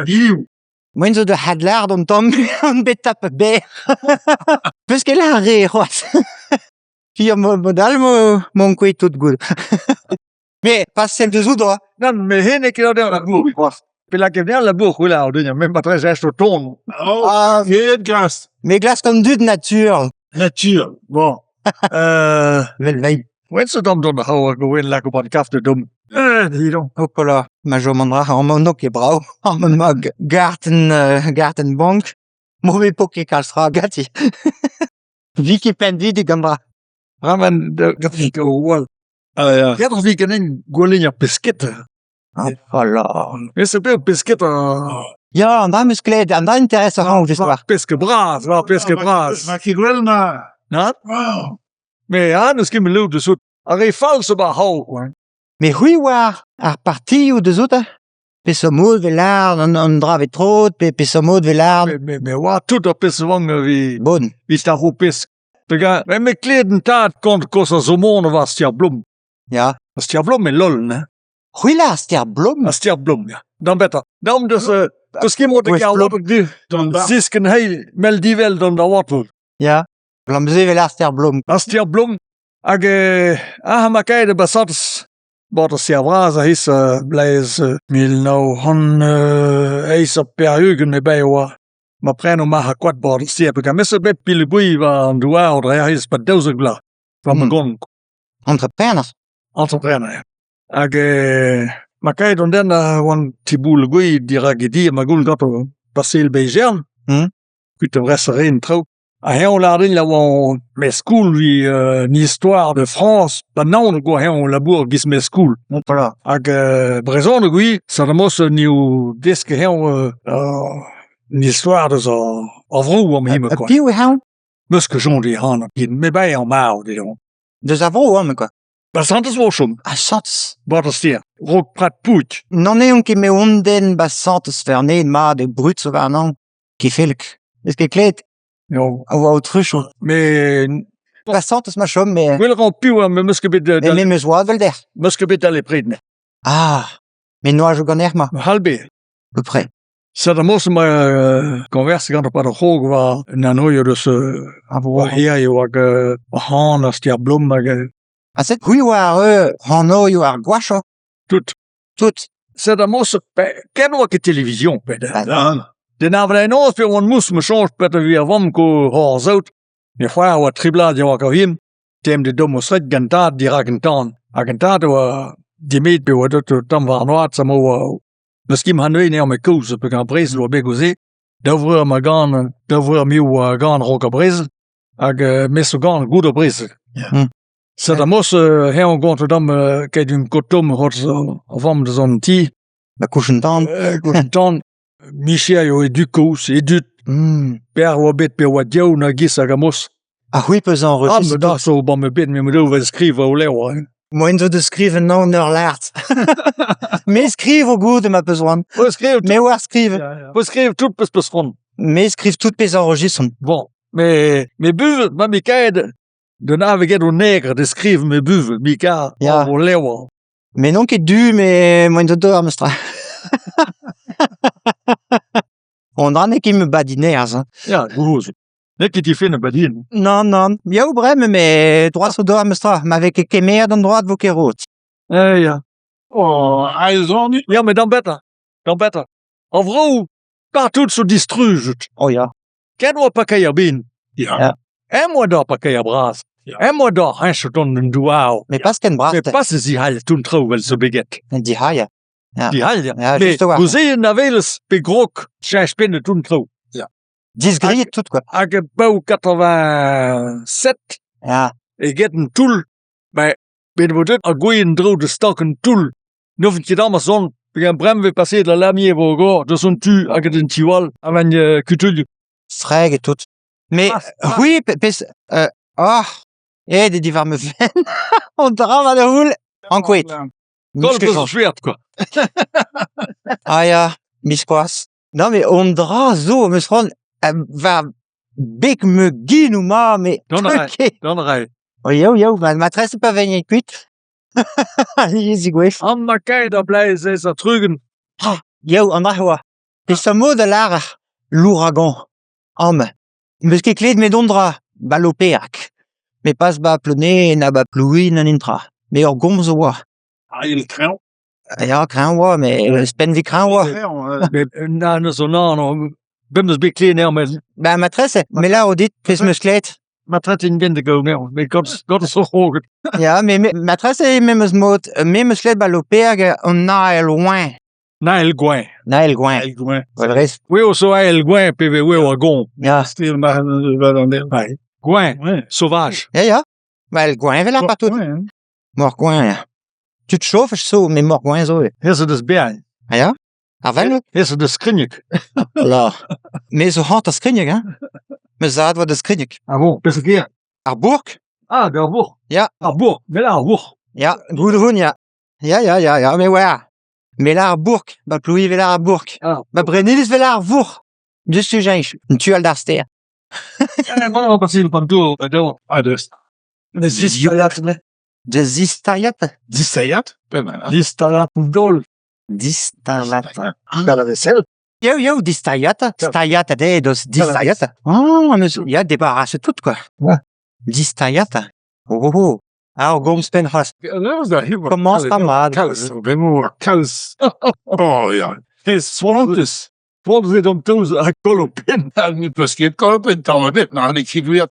Hiziv. Moaien zo da hadlâret an tamm on bet tapet berr. 'Peus ket lâret re c'hoazh. Piv mod all 'maon kouezhet tout goud. Mais pas sell deus out oa. Nann, met hen n'eo ket an labour c'hoazh. Pe lakaet al labour c'hwil ar den, même pas très o ton. Ah, ket glas. Me glask an dud natur. Natur, bon. euh, Vel vein. Wen zo dam dont c'haou hag oen lak ober kaf de dom. Eh, dis donc. Hopola, ma chom an dra, amañ n'eo ket brav. Amañ ma gartenn, gartenn bank. Mauvais po ket kalz tra ganti. Vi ket pinvidik an dra. Bremañ, da wall. Ah ya. Get vi ganin gwalliñ ar pesketa. Ah, voilà. Mais c'est pas pesketa. Ya, an dra 'm eus klevet, an dra interest ac'hanon just war. Pesk bras, war pesk bras. Ma ket gwell na. Na? Oh. Mais ah, n'eus ket met deus out. Ar re fall zo ba c'hav, quoi. Mais c'hwi oar ar partioù deus out, hein? Peseurt mod 'vez lâret an, an dra 'vez trot, pe peseurt mod 'vez lâret. Mais, mais, mais oa tout ar pezh vang vi Bon. vit ar pesk. Peogwir me klevet un tad kont koz a zo mont war Stier Blom. Ya. Stier Blom e lol, ne? C'hwi lâr Stier Blom? A Stier Blom, ya. D'an betañ. Daomp deus deus ket mod da gaout du. Zisken hei mel divel d'an da Watford. Ya. Blam-se 'vel ar Stier Blom. Ar Stier Blom hag ah ma kaet e basatez Bord ar Stier Vras a his blez 1988 e bae oa. Ma preno marc'h koad bord ar stêr peogwir me zo bet pilgwir war an douar dre ar pa 12 vloaz war ma gont. Entreprener? Entreprener, ya. Hag ma kaet an den a oan tiboul gwir dirak e di ma goul ganto pasel Beijern, kuit da vresañ re an traoù. Ha eñ lâr din la oan mestr-skol evit un histoire de France ba Naoned oa eñ labour giz mestr-skol. Voilà. Hag brezhoneg oui, Saint-Amos n'eo desk eñ un histoire deus ar vro oamp hemañ Ha quoi. piv eo eñ? Meus ket soñj e anv me bae emañ marv dezhañ. Deus ar vro oamp quoi. Ba Santez oa o chom. Ha Santez. Bord ar stêr, raok Prat Pout. N'en eont ket me on den ba Santez Vernez mat eo brud zo warnañ. Kefeleg. N'eus ket klevet No. A oa aotrouchoù. Mais Ba Santez ma chom, mais... Gwell ran piv me 'meus ket bet... Mais me 'meus oad vel dec'h. 'Meus ket bet dale pred, me. Ah, mais noaj zo ganec'h ma. C'hall bet. Peu près. Set amos ma converse gant ar c'hrog war an anoioù deus ar vro hiziv hag ar c'han ar stêr Blom hag Ha set c'hwi oar eo hanoioù ar gwashañ? Tout. Tout. Set amos ken oa ket televizion pet. Den avel noz pe oan mous ma soñj pet a vi ar vamm ko hor saout. Me c'hoar oa tri bloaz diwar ka vin. Tem de dom o sret gant tad dirak an tan. Hag an tad oa dimet pe oa deut tamm war an oad sa mo oa N'eus ket ma anezhañ met kaoz peogwir ar brezel oa bet gouze. Daou vreur ma gan, daou vreur me oa gan a-raok ar brezel hag me zo gan goude ar brezel. Yeah. Set amos eñ gont dam ket un kotom c'hoazh a vamm deus an ti. Ba kouch tan. Kouch tan. Micher eo e dud kozh, e dud. Mm. Per oa bet pe oa diaoul na giz hag amos. Ha c'hwi peus Ah, me da zo ban me bet me medo vel skrivañ o levr. Hein. Moaien zo da skrivañ an ur lart. Me skrivo goude ma peus c'hoant. Peus skriv Me oar skriv. Peus skriv tout peus peus c'hoant. Me skriv tout pezh enregistront. Bon, mais me buvet ma mikaet d'un ave get o negr de skriv me buvet mika Ya. o levr. Mais n'on ket du, mais moaien zo d'ober meus tra. On dra n'eo ket me badinerzh. Hein. Ya, gouzout. N'eo ket difenn badin. Nann, nann. Yaou bremañ, met droad zo d'ober meus tra. Ma vez ket kemeret an droad vo ket roet. Eh ya. Oh, aes on Ya, met d'an betañ. D'an betañ. Ar vro, partout zo distrujet. Oh ya. Ken oa pakeier bin. Ya. Ya. Em oa d'ar pakeier bras. Ya. Em oa d'ar heñch o tont en douar. Mais pas ken bras. Mais pas e zihall tout traoù vel zo beget. Dihall, ya. Ya. Dihall, ya. Ya, Mais just a-walc'h. gouzeien a welez pe grog cheñch penn tout traoù. Disgriet tout quoi. Hag baou 87 Ya. eget un toull, ben, bet vo deuet ar gouien dro da stok un toull. N'oufent ket amañ son, peogwir bremañ 'vez paseet la lamier vo gor deus an tu hag an tu all ha man kutuilh. Freg et tout. Mais Ah, oui, pezh euh, ah, aet eo diwar ma fenn. An dra war da c'houl, ankouaet. Goll peus ar chouert quoi. Ah ya, biskoazh. Non mais on dra zo am eus c'hoant war beg ma genoù ma mais Dont a ray, truqué. dont a ray. Oh yaou yaou, ma matresse pa vegn kuit. Alies gwech. An ma kae da bleiz ez a trugen. Yaou, an dra oa. Peseurt mod a lârer l'ouragan amañ? 'Meus ket klevet met on dra 'ba Loperc'h met pas 'ba Plonee na 'ba Plouie na netra. Met ur gomz a oa. Ael kreñv. Ya, kreñv oa met ouzhpenn 'vit kreñv oa. Met na n'eus an anv bemdez bet klevet anezhañ met Ben matrese, me lâro dit pezh 'meus klevet. Matrese int bet da gaout anezhañ met gant gant zo roget. Ya, me, me matrese memes mod, me 'meus klevet 'ba Loperc'h an ael oeñ. Nael Gouin. Nael Gouin. Ael Gouin. Well, Weo zo Ael Gouin pe ve weo a gon. Ya. Stil mar an Gouin, Ouais. sauvage. Ya, ya. Well, Gouin vel ar partout. Ouais. Mor Gouin, ya. Tud chofaj zo, met Mor Gouin zo. Hezh deus beañ. Ah ya? Ar vel? Hezh deus skrigneg. La. Me zo c'hoant a skrigneg, hein? Me zad oa da skrigneg. Ah bon, peseurt ger? Ar bourk? Ah, ar bourk. Ya. Ar bourk, vel ar bourk. Ya, Goudroun, ya. Ya, ya, ya, ya, me oar. Me lâr ar bourk, ba Plouie 'vel ar bourk. Ah. Ba Brenniliz 'vel ar vourc'h. Just tu cheñch, un tu all d'ar stêr. Eh, bon, parce qu'il prend tout, Ah, deus. Ne zistalat, ne. Da zistailhat? Distailhat? Pe ben, Distalat dol. Distailhat. Da la vaisselle. Yo, yo, distailhat. Stailhat eo deus distailhat. Oh, neus, ya, débarrasse tout, quoi. Ouais. Distailhat. Oh, oh, oh. Ah, ur gomz penn c'hoazh. Komañs ra mat. Kalz, vraiment, kalz. Oh, ya. Ez spontus. Spontus eo an taoz ha kollo penn. Ha ne peus ket kollo penn tamm ebet, na n'eo ket gwir.